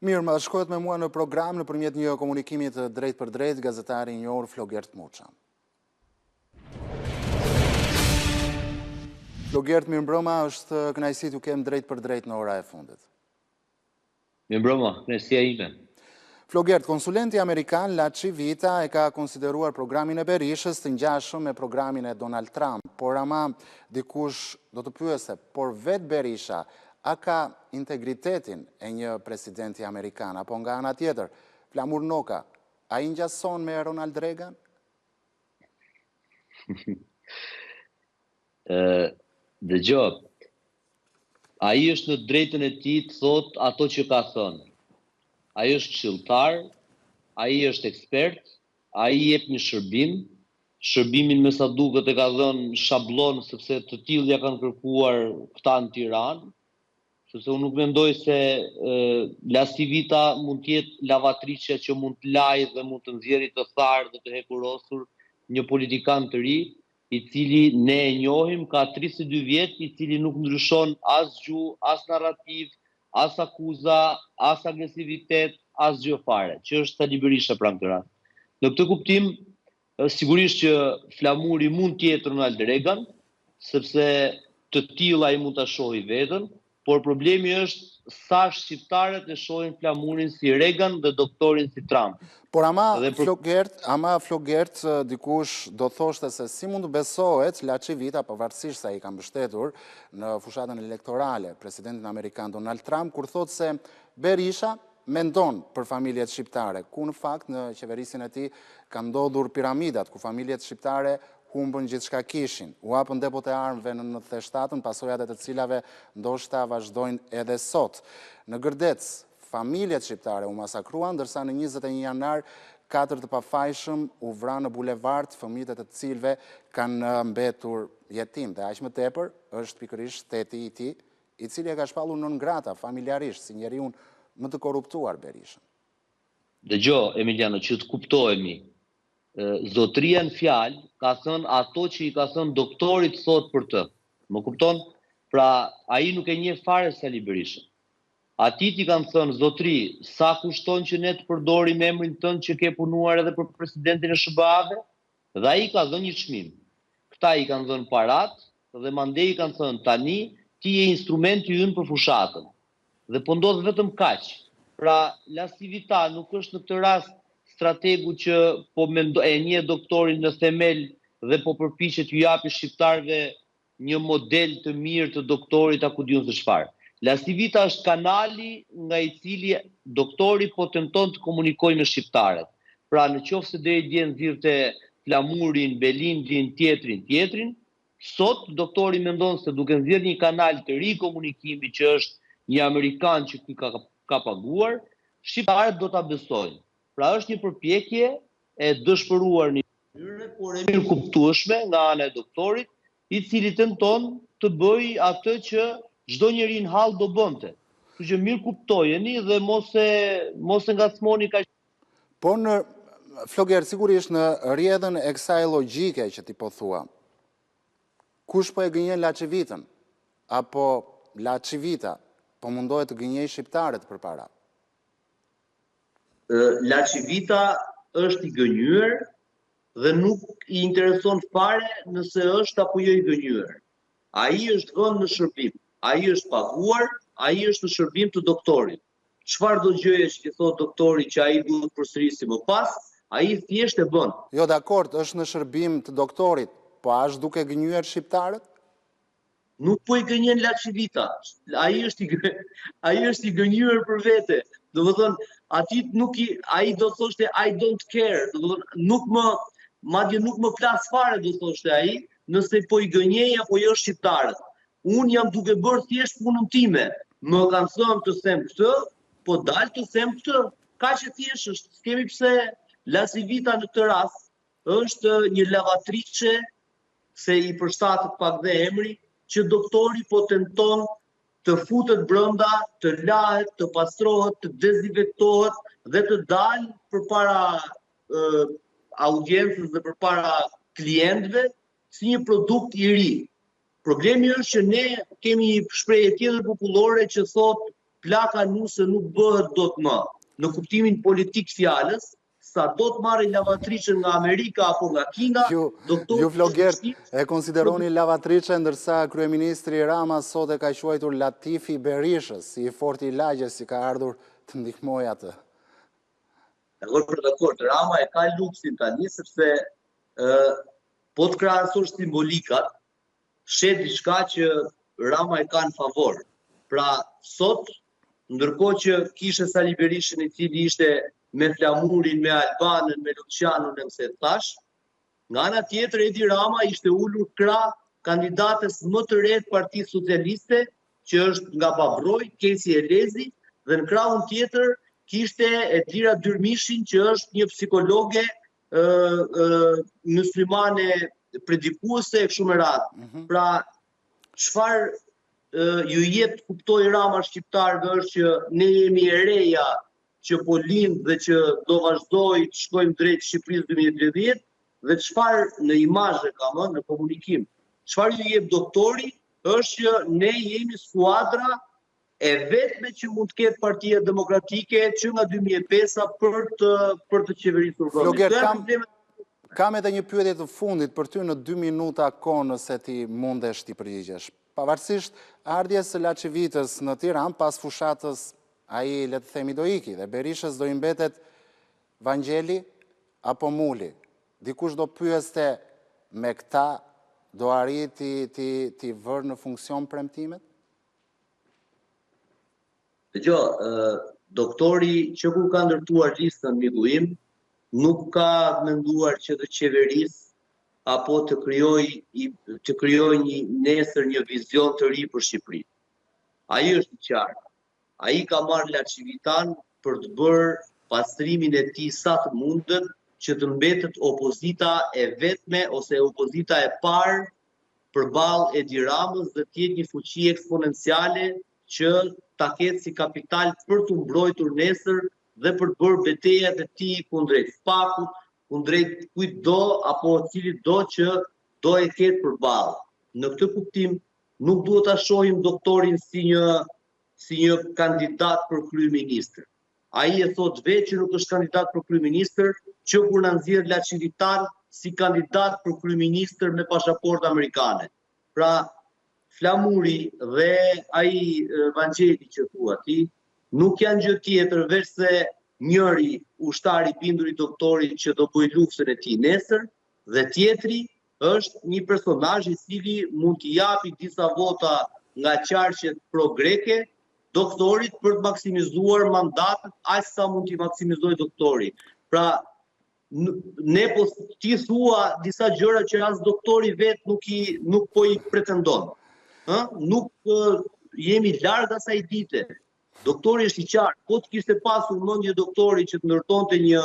Mirë, më bashkohet me mua në program nëpërmjet një komunikimi të drejtpërdrejtë gazetari i njohur Flogert Muça. Flogert, mirëmbrëma, është kënaqësi t'ju kem drejtpërdrejt në ora e fundit. Mirëmbrëma, kënaqësia ime. Flogert, konsulenti amerikan LaCivita e ka konsideruar programin e Berishës të ngjashëm me programin e Donald Trump, por ama dikush do të pyeste, por vetë Berisha a ka integritetin e një presidenti amerikan, apo nga ana tjetër, Flamur Noka, a i ngjason me Ronald Reagan? Dëgjo, ai është në drejtën e tij të thotë ato që ka thënë. Ai është këshilltar, ai është ekspert, ai jep një shërbim, shërbimin me sa duket e ka dhënë shabllon sepse të tillë ia kanë kërkuar këta në Tiranë, sepse unë nuk mendoj se LaCivita mund të jetë lavatriçja që mund të lajë dhe mund të nxjerrë të tharë dhe të hekurosur një politikan të ri, i cili ne e njohim, ka 32 vjet, i cili nuk ndryshon as gjuhë, as narrativë, as akuza, as agresivitet, asgjë fare, që është Sali Berisha pra në këtë rast. Në këtë kuptim, sigurisht që Flamuri mund të jetë Ronald Reagan, sepse të tillë ai mund ta shohë veten, por problemi është sa shqiptarët e shohin Flamurin si Reagan dhe doktorin si Trump. Por ama Flogert, ama Flogert dikush do thoshte se si mund të besohet LaCivita pavarësisht se ai ka mbështetur në fushatën elektorale presidentin amerikan Donald Trump kur thotë se Berisha mendon për familjet shqiptare, ku në fakt në qeverisjen e tij kanë ndodhur piramidat, ku familjet shqiptare humbën gjithçka kishin, u hapën depot e armëve në 97-ën, pasojat e të cilave ndoshta vazhdojnë edhe sot. Në Gërdec, familjet shqiptare u masakruan, ndërsa në 21 janar, katër të pafajshëm u vranë në bulevard, fëmijët e të cilëve kanë mbetur jetim dhe aq më tepër është pikërisht shteti i tij i cili e ka shpallur non grata familjarisht si njeriun më të korruptuar Berishën. Dëgjo, Emiliano, që të kuptohemi, zotëria në fjalë ka thënë ato që i ka thënë doktori të thotë për të. Më kupton? Pra, ai nuk e njeh fare Sali Berishën. Atij i kanë thënë, zotëri, sa kushton që ne të përdorim emrin tënd që ke punuar edhe për presidentin e SHBA-ve? Dhe ai ka dhënë një çmim. Këta i kanë dhënë paratë dhe mandej i kanë thënë tani ti je instrumenti ynë për fushatën. Dhe po ndodh vetëm kaq. Pra, LaCivita nuk është në këtë rast strategu që po mendo, e njeh doktorin në themel dhe po përpiqet t'ju japi shqiptarëve një model të mirë të doktorit a ku di unë se çfarë. LaCivita është kanali nga i cili doktori po tenton të komunikojë me shqiptarët. Pra në qoftë se deri dje nxirrte Flamurin, Belindin, tjetrin, tjetrin, sot doktori mendon se duke nxjerrë një kanal të ri komunikimi që është një amerikan që ky ka ka paguar, shqiptarët do ta besojnë. Pra është një përpjekje e dëshpëruar në mënyrë, por e mirëkuptueshme nga ana e doktorit, i cili tenton të bëjë atë që çdo njeri në hall do bënte. Kështu që mirëkuptojeni dhe mos e mos e ngacmoni kaq. Po në Flogert, sigurisht në rrjedhën e kësaj logjike që ti po thua, kush po e gënjen LaCivitën, apo LaCivita po mundohet të gënjejë shqiptarët përpara? LaCivita është i gënjyer dhe nuk i intereson fare nëse është apo jo i gënjyer. Ai është vënë në shërbim, ai është paguar, ai është në shërbim të doktorit. Çfarëdo gjëje që t'i thotë doktori që ai duhet të përsërisi më pas, ai thjesht e bën. Jo, dakord, është në shërbim të doktorit, po a është duke gënjyer shqiptarët? Nuk po i gënjen LaCivita. Ai është i ai është i gënjyer për vete. Domethënë, atij nuk i ai do thoshte I don't care, domethënë nuk më madje nuk më plas fare do thoshte ai, nëse po i gënjej apo jo shqiptarët. Unë jam duke bërë thjesht punën time. Më kanë thënë të them këtë, po dal të them këtë. Kaq e thjeshtë është, s'kemi pse LaCivita në këtë rast është një lavatriçe se i përshtatet pak dhe emri, që doktori po tenton të futet brenda, të lahet, të pastrohet, të dezinfektohet dhe të dalë përpara audiencës dhe përpara klientëve si një produkt i ri. Problemi është që ne kemi një shprehje tjetër popullore që thotë. Plaka nuse nuk bëhet dot më. Në kuptimin politik të fjalës, sa do të marrë lavatriçen nga Amerika apo nga Kina, ju, doktor ju Flogert e konsideroni lavatriçe ndërsa kryeministri Rama sot e ka quajtur Latifi i Berishës, si i forti i lagjes që ka ardhur të ndihmojë atë. Dakord, për dakord, Rama e ka luksin tani sepse ë po të krahasosh simbolikat, sheh diçka që Rama e ka në favor. Pra, sot, ndërkohë që kishe Sali Berishën i cili ishte me Flamurin, me Albanën, me Lucianon e mëse tash, nga ana tjetër Edi Rama ishte ulur krah kandidates më të re të Partisë Socialiste, që është nga Babrroi, Kesi Elezi, dhe në krahun tjetër kishte Edlira Dyrmishin, që është një psikologe muslimane predikuese e kështu me radhë. Mm -hmm. Pra, çfarë ju jep të kuptojë Rama shqiptarëve është që ne jemi e reja që po lind dhe që do vazhdojë të shkojmë drejt Shqipërisë 2030 dhe çfarë në imazhe kam ë, në komunikim. Çfarë ju jep doktori është që ne jemi skuadra e vetme që mund të ketë Partia Demokratike që nga 2005-a për të për të qeverisur vendin. Flogert, kam, kam edhe një pyetje të fundit për ty në 2 minuta kohë nëse ti mundesh t'i përgjigjesh. Pavarësisht ardhjes së LaCivitës në Tiranë pas fushatës ai le të themi do iki dhe Berishës do i mbetet Vangjeli apo Muli. Dikush do pyeste me këta do arrijë t'i t'i t'i vërë në funksion premtimet? Dëgjo, doktori që kur ka ndërtuar listën miku im, nuk ka menduar që të qeverisë apo të krijojë të krijojë një nesër një vizion të ri për Shqipërinë. Ai është i qartë. Ai ka marrë LaCivitan për të bërë pastrimin e tij sa të mundet që të mbetet opozita e vetme ose opozita e parë përballë Edi Ramës dhe të jetë një fuqi eksponenciale që ta ketë si kapital për t'u mbrojtur nesër dhe për të bërë betejat e tij kundrejt SPAK-ut, kundrejt kujtdo apo cilitdo që do e ketë përballë. Në këtë kuptim, nuk duhet ta shohim doktorin si një si një kandidat për kryeministër. Ai e thotë vetë që nuk është kandidat për kryeministër, që kur na nxjerr LaCivitan si kandidat për kryeministër me pashaportë amerikane. Pra, Flamuri dhe ai Vangjeli që thua ti, nuk janë gjë tjetër veçse njëri ushtar i bindur i doktorit që do bëjë luftën e tij nesër dhe tjetri është një personazh i cili mund t'i japi disa vota nga qarqet pro-greke doktorit për të maksimizuar mandatet aq sa mund t'i maksimizojë doktori. Pra, ne po ti thua disa gjëra që as doktori vetë nuk i nuk po i pretendon. Ë? Nuk jemi larg asaj dite. Doktori është i qartë, po të kishte pasur mendje doktori që të ndërtonte një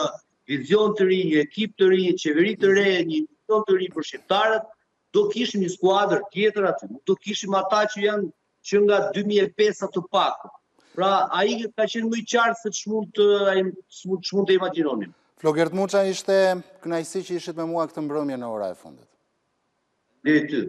vizion të ri, një ekip të ri, një qeveri të re, një vizion të ri për shqiptarët, do kishim një skuadër tjetër aty, nuk do kishim ata që janë që nga 2005-a të paktën. Pra, ai ka qenë më i qartë se ç'mund të ç'mund të imagjinonim. Flogert Muça ishte kënaqësi që ishit me mua këtë mbrëmje në ora e fundit. Deri ty.